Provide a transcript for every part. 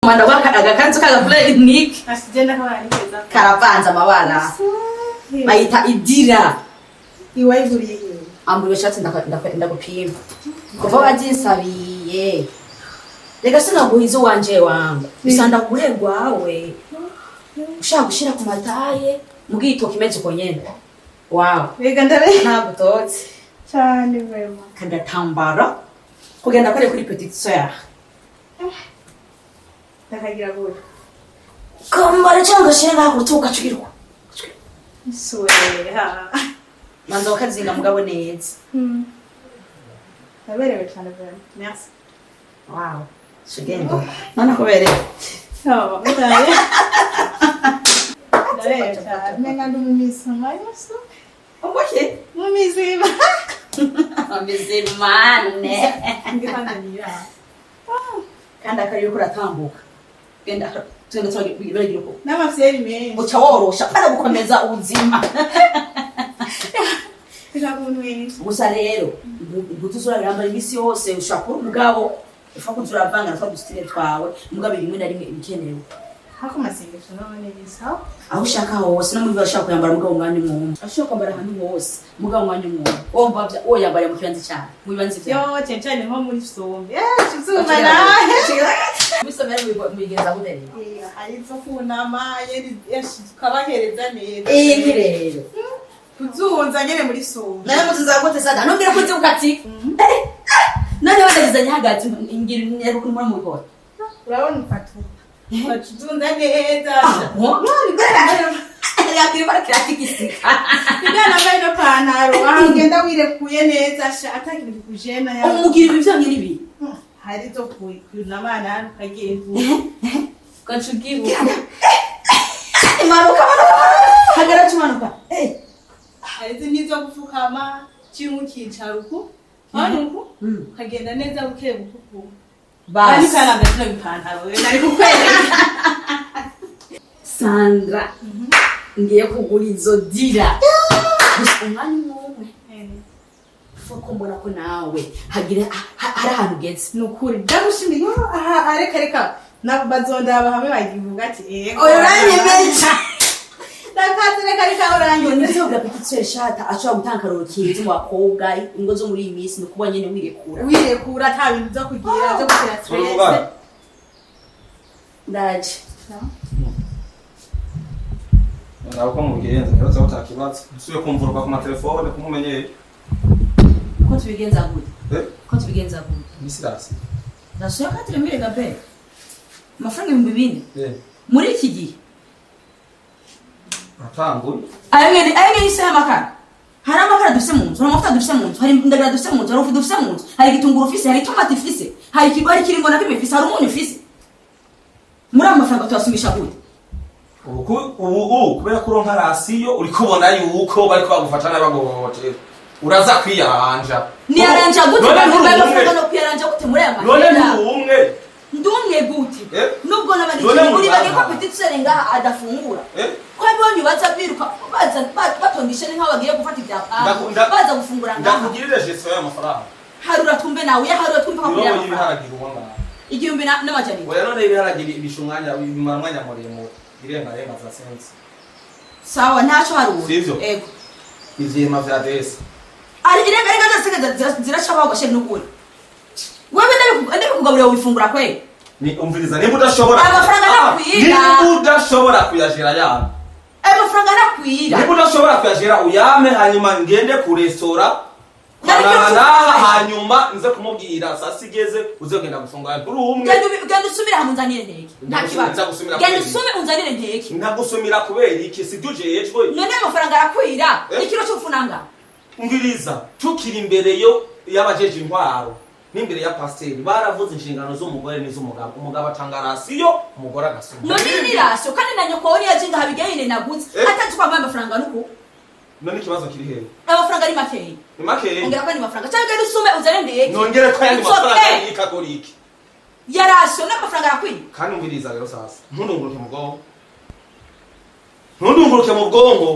Ndabona agakanzu k'agafurere niki. Asigenda kabara ni keza. Karavanze amabara, bayita idira. Iwayiguriye hehe? Ambura ishati, ndagupima kuva wazinsabiye. Reka sinaguhiza uwanje wangu gusa, ndagure gwawe ushaka gushira ku mataye mugitoka imeze uko nyene wawe. Reka ndabe. Ntabwo utotse. Cyane vraiment. Kagatambara kugenda kare kuri petite sœur. Ndakagira gutya. Kambara cyangwa gashira ngaho kurutugu ugacwirwa. Swe ha. Manza wakazinga mugabo neza. Ndaberewe cyane vraiment. Merci. Wow, shigendo none kubereye. Sawa, ndabe. Ndaberewe cyane. Menga ndi mu misima yose. Umuki? Mu mizima. Mizimane. Ngitangira. Kandi akari yuko uratambuka, genda tugenda turagira uko. N'amafyeri menshi. Uca worosha kandi gukomeza ubuzima. Birakunwenza. Gusa rero impuzu zurabirambara iminsi yose, ushobora kuba umugabo ushobora kuza uravanga na twa dusitire twawe, mugabo rimwe na rimwe ibikenewe. Hako masengesho none bisawa. Aho ushaka hose, no muri bashaka kuyambara, mugabo umwanya umwe ashobora kwambara ahantu hose, mugabo umwanya umwe wumva woyambara mu kibanza cyawe, mu bibanza byawe. Yo, cyane cyane nko muri sombe. Eh, kizuma nawe. Muri mubigenza gute rero? Hari izo kunama yeri tukabahereza neza. Iyi ni rero. Kuzunza nyene muri sombe. Nawe mutuza gute sada ntumbwire ko uzi ukati none badagizanye hagati ngira nyaruko muri mu bikora. Urabona ufata. Ukazunza neza. Yakiri barakiratikisika. Kugira nambaye ino pantaro, aho ugenda wirekuye neza sha ata kintu kikujena ya. Umugira ibi vyonyine ibi. Hari izo kunama nawe ukagenda. Ugaca ugibuka. Imanuka, manuka, manuka, hagara tumanuka. Hari n'izo gupfukama cyangwa ukicara uku. Hano uku. Ukagenda neza buke buke uku. Basi. Ariko arambaye kino gipantaro, we nari kukwereka. Sandra, ngiye kugura izo dira gusa umwanya umwe umwe ko mbona ko nawe hagira hari ahantu ugeze. Ni ukuri ndagushimiye. Yo, aha reka reka nabo bazondaba hamwe bagivuga ati ego. Oya, uranyemeje. Ndakazi, reka reka uranyemeje. Nivyo bwa petite sœur shata ashobora gutanga akarorero keza mu bakobwa. Ingo zo muri iyi minsi ni ukuba nyene wirekura. Wirekura, ata bintu byo kugira byo kugira stress. Uruvugana. Ndaje. Nawe uko mubigenza rero ko utakibazo nsubiye kumvuruka ku matelefone kumumenyeye. Ko tubigenza gute? Eh? Ko tubigenza gute? Misirasi. Ndasuye katire mire gabe amafaranga 4000. Eh. Muri iki gihe. Uratanguye. Ayo mwene isi y'amakara, hari amakara dufise mu nzu, hari amavuta dufise mu nzu, hari indagara dufise mu nzu, hari ufu dufise mu nzu, hari igitunguru ufise, hari itomati ufise, hari ikigo, hari ikiringo na kimwe ufise, hari umunyu ufise. Muri ayo mafaranga tuyasumisha gute? Ubu kubera ko uronka ration, uri kubona yuko bariko bagufata nabi, baguhohotera, uraza kwiyaranja. Niyaranja gute? None Ayo nturi mafaranga umwe? no kuyaranja gute muri aya None mahera? nturi umwe? Ndumwe gute? Eh? Nubwo n'abandi None uri bage ko mubana. petite sœur ngaha adafungura. Eh? Ko abonye baza biruka, baza batondisha ni nk'aho bagiye gufata ibya pamba, baza gufungura ngaha. Ndakugirire gestion y'amafaranga. Harura twumve nawe, harura twumve ko Niwowe akurira amafaranga. y'ibiharagiro ubona. 1700. Oya, none ibiharagiro ibisha umwanya, bimara umwanya muremure, irengarenga za sensi. Sawa, ntaco harura. Sivyo? Ego. Ivyema vya desi. Ari irengarenga zose zirashabaho gashe n'ukuri. Wewe ndabikugaburira wifungura kweli? Ni umviriza, nimba udashobora Amafaranga Ah, ntakwira. nimba udashobora kuyajera yame. Ayo mafaranga ntakwira. Nimba udashobora kuyajera uyame, hanyuma ngende kurestora. Nari naha, hanyuma nze kumubwira saa sita igeze uze kugenda gufungura kuri umwe. Genda usumire hamwe unzanire nteke, nta kibazo. Nza gusumira Genda kubera iki? usume unzanire nteke. Nkagusumira kubera iki? Sibyo ujejwe? None ayo mafaranga arakwira? Eh? Ikiro cy'ufu nanga? Umviriza, tukiri imbere yo y'abajeje intwaro n'imbere ya pasiteri, baravuze inshingano z'umugore n'iz'umugabo. Umugabo atanga ration, umugore agasoma. None iyi ni ration, kandi na nyoko wari yaje ngaha bigayine naguze. Eh? Atazi ko ampaye amafaranga nuko. None ikibazo kiri hehe? Amafaranga ari makeya. Ni makeya. Ongera ko andi mafaranga cyangwa genda usume uzane ndeke. Nongere ko ayandi It's mafaranga okay. y'ikagoriki? Ya ration n'amafaranga arakwiye. Kandi umviriza rero sasa, ntundunguruke mu bwonko, ntundunguruke mu bwonko.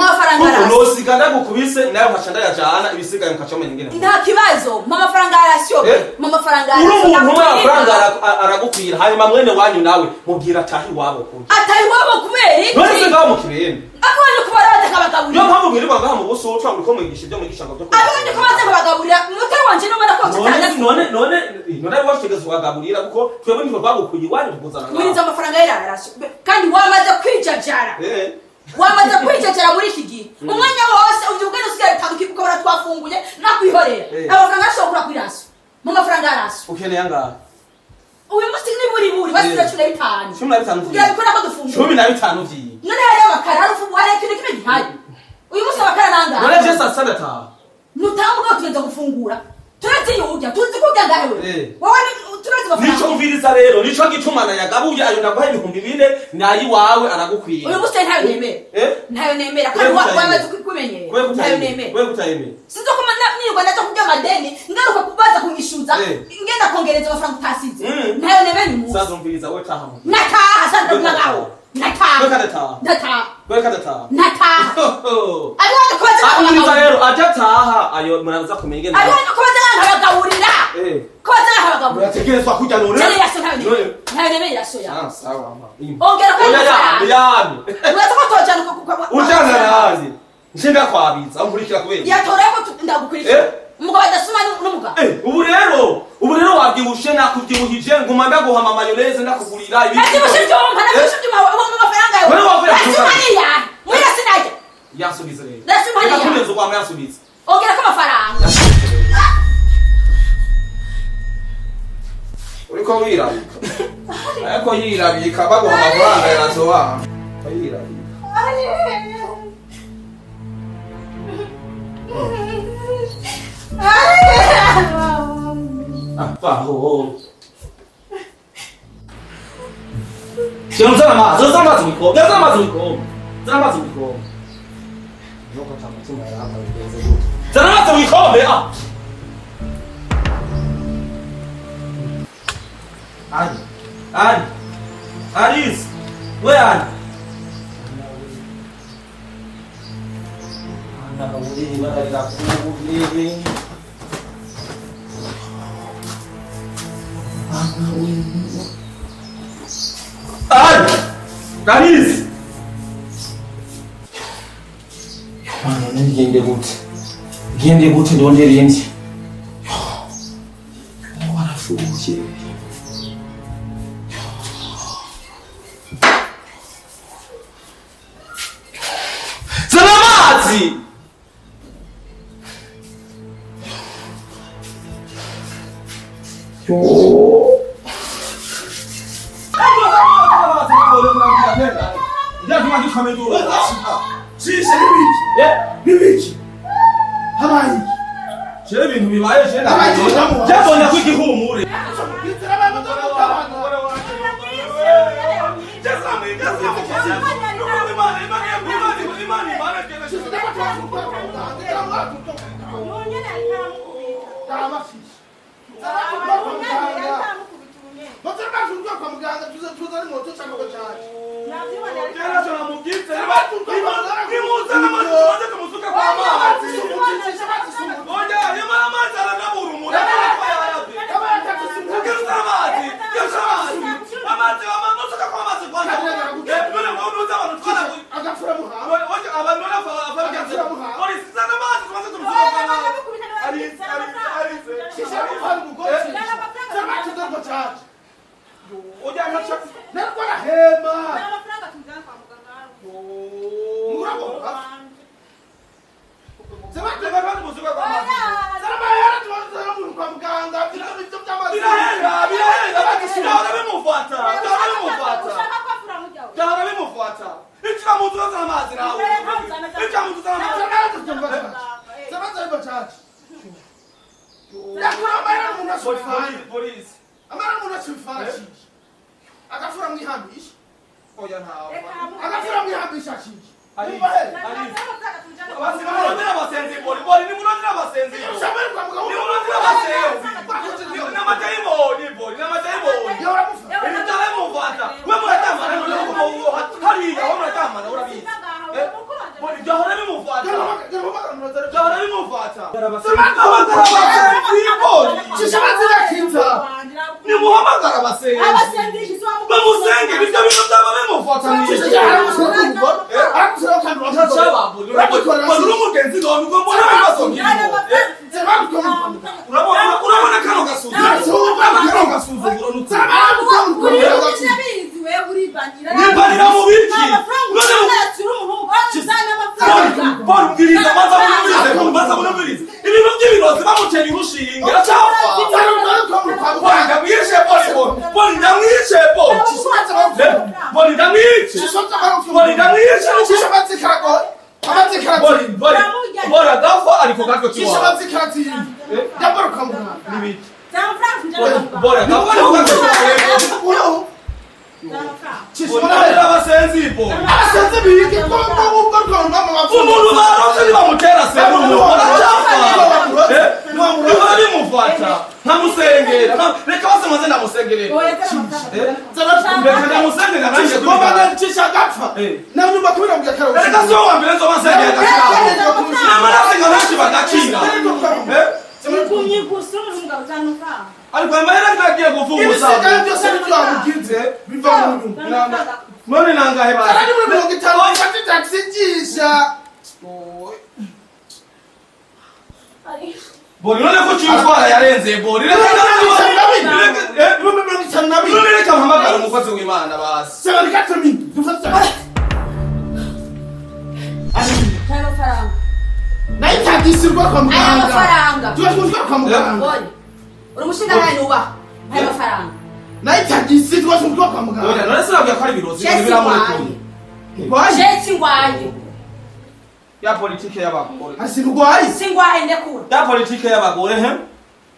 Amafaranga Kuko arasiyo. nosiga ndagukubise nawe nkaca ndayajana, ibisigaye mukaca mumenya ingene. Nta kibazo, mpa amafaranga arasiyo. Eh? Mpa amafaranga Uri arasiyo. umuntu umwe, amafaranga aragukwira. Hanyuma mwene wanyu nawe mubwira atahe iwabo kurya. Atari iwabo kubera None se iki? ngaho mu kibembe? Abonye ko baraza akabagaburira. Niyo mpamvu mwirirwa ngaha mu busuca, muriko mwigisha ibyo mwigisha ngo byo kurya. Abonye ko baza akabagaburira, mutwe wanje nubona ko None tutanazi. none washigeze ukagaburira, kuko twebwe nitwe twagukuye iwanyu tukuzana ngaha. Wiriza amafaranga y'irarasiyo kandi wamaze kwijajara. Wamaze kwijajara muri iki gihe, umwanya wose ubyuka usigaye bitanu ukabona twafunguye nakwihorera. Amafaranga ashobora kugura kuri rasiyo, mu mafaranga ya rasiyo. Ukeneye angahe? Uyu munsi ni buri buri basize 15. 15 Kugira vyiwe. bikora ko dufungura. 15 vyiwe. None hariyo amakara, hari ufu, hari ikintu kimwe gihari uyu munsi, amakara nangahe? None je saa sita ndataha. Nutamuga tugenda gufungura, turazi urya, tuzi kurya ngahe we. Wowe turazi amafaranga. Nico, mviriza rero, nico gituma nayagabuye ayo. Ndaguha 4000 nayiwawe aragukwira. Uyu munsi ntayo nemera. Eh? Ntayo nemera Kubera kandi kutayemera. wamaze kumenyera. Kubera Ntayo kutayemera. nemera. Kubera kutayemera. Sinzi ko nirirwa ndaja kurya amadeni, ngaruka kubaza kunyishuza. Ngenda kongereza amafaranga utasize. Ntayo nemera uyu munsi. Sasa umviriza, we taha mu. Nataha sandra ngaho, nataha. Kubera kadataha. Ndataha. Kubera kadataha. Nataha abibonye ko baza Umviriza nkabagaburira. rero, aja ataha ayo muraza kumenya ingene. Abibonye ko baza nkabagaburira. Ko baza nkabagaburira. Murategerezwa kurya none. Jene iraso ntayo nemera. None. Ntayo nemera iraso ya. Ah, sawa ma. Ongera ko Oya, amafaranga. yami. Uraza ko tojana Ujana nani? Nshinga kwabiza, unkurikira kubera. Yatora ko ndagukurikira. Umugabo adasuma n'umugabo. Ubu rero wabyibushe, nakubyibuhije, nguma ndaguha ama mayonnaise, ndakugurira ibindi. Nabyibushe byompa, nabyibushe byuma mu mafaranga yawe. Wewe wavuye Rasuma kuvuga. niya mwira sinajya. Yasubize rero. Rasuma Reka niya. kuneza ukwama, yasubize. Ongera ko amafaranga. Yasubize rero. Uriko wirabika. Ariko yirabika baguha amafaranga yazoba. Yirabika. Ah, baho. Zana amazi, zana amazi mu gikombe, zana amazi mu gikombe. Zana amazi mu gikombe. Nuko ata mutima yaramba bigenze gute? Zana amazi mu gikombe, ah! Ari, Ari, Aris, we Ari. Ana uri bararira kubi. Ana uri. Ari! Aris! Mana, ngende gute? Ngende gute ndondera indi? Warafuye. Zana amazi! Yo. Shishe n'ibiki? N'ibiki? Habaye iki? Jewe ibintu bibaye je Habaye iki? ndabona ko igihumure. Akafura mwihambisha, akafura mwihambisha shisha. Hamagara abasenzi Bori. Shisha bazirakiza. Nimuhamagara abasenzi. Bamusenge ibyo bintu byaba bimufata Shisha aramusura kumubona. Aramusura kandi Bori uri umugenzi none ubwo mbona ibibazo nk'ibyo. Urabona urabona kano gasuzuguro. Kano gasuzuguro ni Nibanira mu biki? Bori ubwiriza maze munumvirize maze munumvirize. Ibintu by'ibirozi bamutera irushinge aracapfa. Bori ndamwishe Bori Bori. Bori ndamwishe Bori. Bori ndamwice. Bori ndamwice. Bori Bori. Bori adapfa ariko gatwe kiwawe. Nibiki. Bori adapfa ariko gatwe kiwawe. Bori abasenzi Bori. Umuntu baronse ntibamutera serumu aracapfa. Niba bimufata nkamusengera reka bose maze ndamusengerera. Reka ndamusengera nanjye reka si wowe wa mbere nzoba nsengera gakira namara benshi bagakira. Ariko amahera ntagiye kuvuguza Ibisigaye byose nibyo wamugize biva mu nyungu. None nangahe basi? Ari muri 50 ufate taxi gisha. Bori none ko cyitwara yarenze Bori reka 52. None reka mpamagara umukozi w'Imana basi. 74 000. Dufate taxi. Nayo taxi rwa kwa Aya muganga. mafaranga. Tuba kwa muganga. Bori uri umushinga nubaha aya mafaranga. Nayo taxi tuba kwa Oya muganga. none sinabwiye ko ari ibirozi Jesi biramurekuye. Rwaye. Jesi ngwaye. Ya politike y'abagore. Asi rwaye. Singwaye ndekura. Ya politike y'abagore he?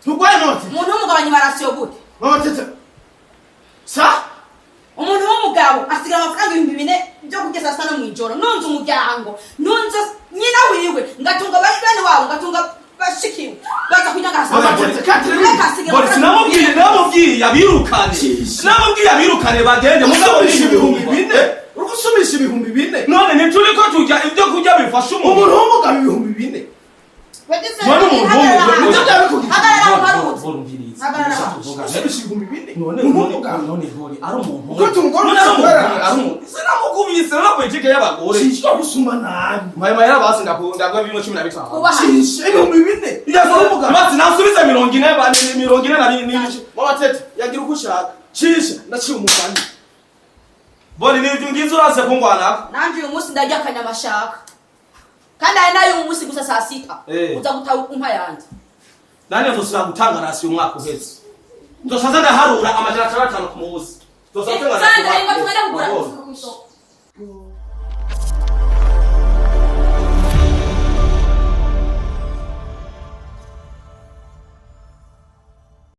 Turwaye noti. Umuntu w'umugabo anywa gute? Mama tete. Sa? Umuntu w'umugabo asiga amafaranga 4000 byo kurya saa sita no mw'ijoro. Nunze umuryango, nunze nyina wiwe, ngatunga bene wabo, ngatunga bashikiwe. Baza kurya ngahasiga. Mama tete katire. Bori sinamubwiye namubwiye abirukane. Sinamubwiye abirukane bagende mugabo Usumisha ni 4000. Uri gusumisha 4000. None ntituri ko turya ibyo kurya bifasha Umuntu umuntu. w'umugabo 4000. None umuntu w'umugabo Nibyo byabikubwiye. Hagarara umparuze. Bori umviriza. Hagarara. Usumisha 4000. None Umuntu none w'umugabo. none Bori ari umuntu. Uko tumugora None ari umuntu umusubira. ari umuntu. Sinamukubise na politike y'abagore. Shisha gusuma nabi. Mpaye mahera basi ndakunda 15. Kubaha. Shisha 4000. Umuntu w'umugabo. Basi nasubize 40 ba 40 na n'ibice. Mama tete yagira uko ushaka. Shisha ndaciye umugani. Bori ni ibyo ngizo urase kungwanako. Nanje uyu munsi ndarya akanyama shaka. Kandi aya nayo uyu munsi gusa saa sita. Uza gutaha umpa yanjye. Nani nzosubira gutanga rasiyo umwaka uheze. Nzosaza ndaharura 600 ku munsi. Nzosaba gutanga rasiyo Sandra, umwaka ingo tugende kugura. uheze.